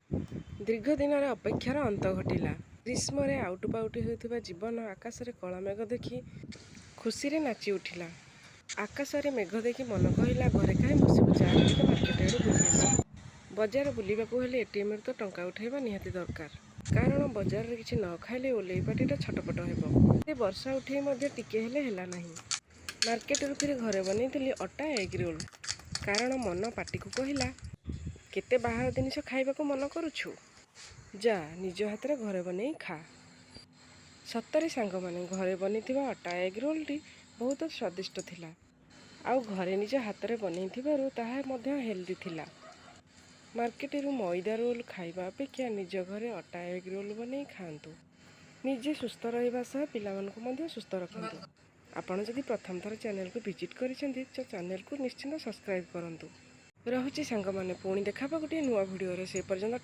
ଦୀର୍ଘ ଦିନର ଅପେକ୍ଷାର ଅନ୍ତ ଘଟିଲା। ଗ୍ରୀଷ୍ମରେ ଆଉଟୁ ପାଉଟୁ ହେଉଥିବା ଜୀବନ ଆକାଶରେ କଳା ମେଘ ଦେଖି ଖୁସିରେ ନାଚି ଉଠିଲା। ଆକାଶରେ ମେଘ ଦେଖି ମନ କହିଲା, ଘରେ କାହିଁ ବସିବୁ, ଚାଲ ଟିକେ ମାର୍କେଟ ଆଡ଼ୁ ବୁଲି ଆସିବୁ। ବଜାର ବୁଲିବାକୁ ହେଲେ ଏଟିଏମ୍ରୁ ତ ଟଙ୍କା ଉଠାଇବା ନିହାତି ଦରକାର, କାରଣ ବଜାରରେ କିଛି ନ ଖାଇଲେ ଓଲେଇ ପାଟିଟା ଛଟପଟ ହେବ। ଏ ବର୍ଷା ଉଠେଇ ମଧ୍ୟ ଟିକେ ହେଲେ ହେଲା ନାହିଁ। ମାର୍କେଟରୁ ଫେରି ଘରେ ବନେଇଥିଲି ଅଟା ଏଗ୍ ରୋଲ୍, କାରଣ ମନ ପାଟିକୁ କହିଲା, କେତେ ବାହାର ଜିନିଷ ଖାଇବାକୁ ମନ କରୁଛୁ, ଯା ନିଜ ହାତରେ ଘରେ ବନେଇ ଖା। ସତରେ ସାଙ୍ଗମାନେ, ଘରେ ବନିଥିବା ଅଟା ଏଗ୍ ରୋଲ୍ଟି ବହୁତ ସ୍ୱାଦିଷ୍ଟ ଥିଲା ଆଉ ଘରେ ନିଜ ହାତରେ ବନେଇଥିବାରୁ ତାହା ମଧ୍ୟ ହେଲ୍ଦି ଥିଲା। ମାର୍କେଟରୁ ମଇଦା ରୋଲ୍ ଖାଇବା ଅପେକ୍ଷା ନିଜ ଘରେ ଅଟା ଏଗ୍ ରୋଲ୍ ବନେଇ ଖାଆନ୍ତୁ। ନିଜେ ସୁସ୍ଥ ରହିବା ସହ ପିଲାମାନଙ୍କୁ ମଧ୍ୟ ସୁସ୍ଥ ରଖନ୍ତୁ। ଆପଣ ଯଦି ପ୍ରଥମ ଥର ଚ୍ୟାନେଲକୁ ଭିଜିଟ୍ କରିଛନ୍ତି, ତ ଚ୍ୟାନେଲକୁ ନିଶ୍ଚିନ୍ତ ସବସ୍କ୍ରାଇବ୍ କରନ୍ତୁ। ରହୁଛି ସାଙ୍ଗମାନେ, ପୁଣି ଦେଖା ଗୋଟିଏ ନୂଆ ଭିଡ଼ିଓରେ। ସେ ପର୍ଯ୍ୟନ୍ତ।